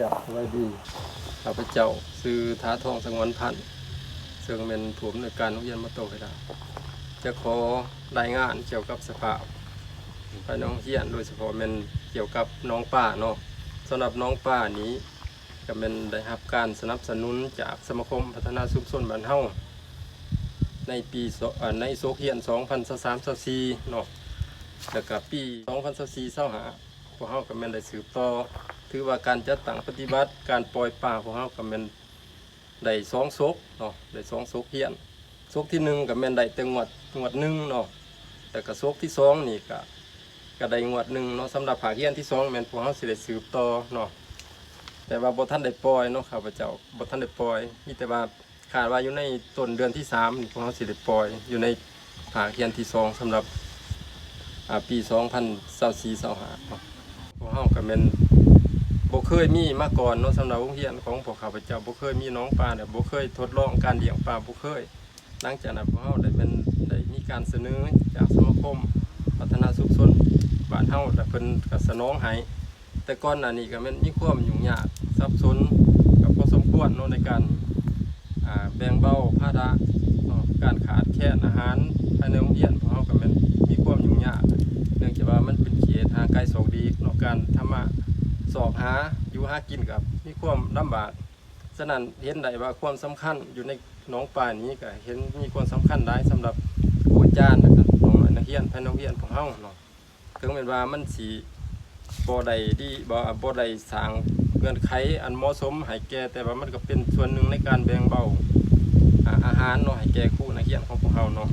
ສະບາຍດີ. ຂ້າພະເຈົ້າຊື່ ຖາທອງ ສະຫງວນພັນ ເຊິ່ງແມ່ນຜູ້ອຳນວຍການໂຮງຮຽນມະໂຕເວລາ ຈະຂໍລາຍງານກ່ຽວກັບສະພາບພາຍໃນໂຮງຮຽນ ໂດຍສະເພາະແມ່ນກ່ຽວກັບໜອງປາເນາະ. ສຳລັບໜອງປານີ້ ກໍແມ່ນໄດ້ຮັບການສະໜັບສະໜູນຈາກສະມາຄົມພັດທະນາຊຸມຊົນບ້ານເຮົາ ໃນປີ ເອີ ໃນສົກຮຽນສອງພັນຊາວສາມ ຊາວສີ່ເນາະ ແລ້ວກໍປີສອງພັນຊາວສີ່ ຊາວຫ້າ ພວກເຮົາກໍແມ່ນໄດ້ສືບຕໍ່ ຖືວ່າການຈັດຕັ້ງປະຕິບັດການປ່ອຍປາ ພວກເຮົາກໍແມ່ນໄດ້ສອງສົກເນາະ ໄດ້ສອງສົກຮຽນ. ສົກທີໜຶ່ງກໍແມ່ນໄດ້ແຕ່ງວດ ງວດໜຶ່ງເນາະ ແລ້ວກໍສົກທີສອງນີ້ກໍ ກໍໄດ້ງວດໜຶ່ງເນາະ. ສຳລັບພາກຮຽນທີສອງແມ່ນພວກເຮົາຊິໄດ້ສືບຕໍ່ເນາະ ແຕ່ວ່າບໍ່ທັນໄດ້ປ່ອຍເນາະ ຂ້າພະເຈົ້າບໍ່ທັນໄດ້ປ່ອຍ ມີແຕ່ວ່າຄາດວ່າຢູ່ໃນຕົ້ນເດືອນທີສາມນີ້ ພວກເຮົາຊິໄດ້ປ່ອຍຢູ່ໃນພາກຮຽນທີສອງ ສຳລັບ ອາ ປີສອງພັນຊາວສີ່ ຊາວຫ້າເນາະ. ພວກເຮົາກໍແມ່ນບໍ່ເຄີຍມີມາກ່ອນເນາະ ສຳລັບໂຮງຮຽນຂອງພວກຂ້າພະເຈົ້າ ບໍ່ເຄີຍມີໜອງປາ ແລະ ບໍ່ເຄີຍທົດລອງການລ້ຽງປາ ບໍ່ເຄີຍ. ຫຼັງຈາກນັ້ນພວກເຮົາໄດ້ແມ່ນ ໄດ້ມີການສະເໜີຈາກສະມາຄົມພັດທະນາຊຸມຊົນບ້ານເຮົາ ແລະ ເພິ່ນກໍສະໜອງໃຫ້. ແຕ່ກ່ອນໜ້ານີ້ກໍແມ່ນມີຄວາມຫຍຸ້ງຍາກສັບສົນກໍພໍສົມຄວນເນາະ ໃນການ ອາ ແບ່ງເບົາພາລະເນາະ ການຂາດແຄນອາຫານພາຍໃນໂຮງຮຽນ ພວກເຮົາກໍແມ່ນມີຄວາມຫຍຸ້ງຍາກ ເນື່ອງຈາກວ່າມັນເປັນເຂດຫ່າງໄກສອກຫຼີກເນາະ ການທຳມາຊອກຫາຢູ່ຫາກິນກໍມີຄວາມລຳບາກ. ສະນັ້ນເຫັນໄດ້ວ່າຄວາມສຳຄັນຢູ່ໃນໜອງປານີ້ ກໍເຫັນມີຄວາມສຳຄັນຫຼາຍສຳລັບຄູອາຈານ ແລະ ກໍນ້ອງໆນັກຮຽນພາຍໃນໂຮງຮຽນພວກເຮົາເນາະ. ເຖິງແມ່ນວ່າມັນຊິບໍ່ໄດ້ດີ ບໍ່ ບໍ່ໄດ້ສ້າງເງື່ອນໄຂອັນເໝາະສົມໃຫ້ແກ່ ແຕ່ວ່າມັນກໍເປັນສ່ວນໜຶ່ງໃນການແບ່ງເບົາ ອາ ອາຫານເນາະ ໃຫ້ແກ່ຄູນັກຮຽນຂອງພວກເຮົາເນາະ.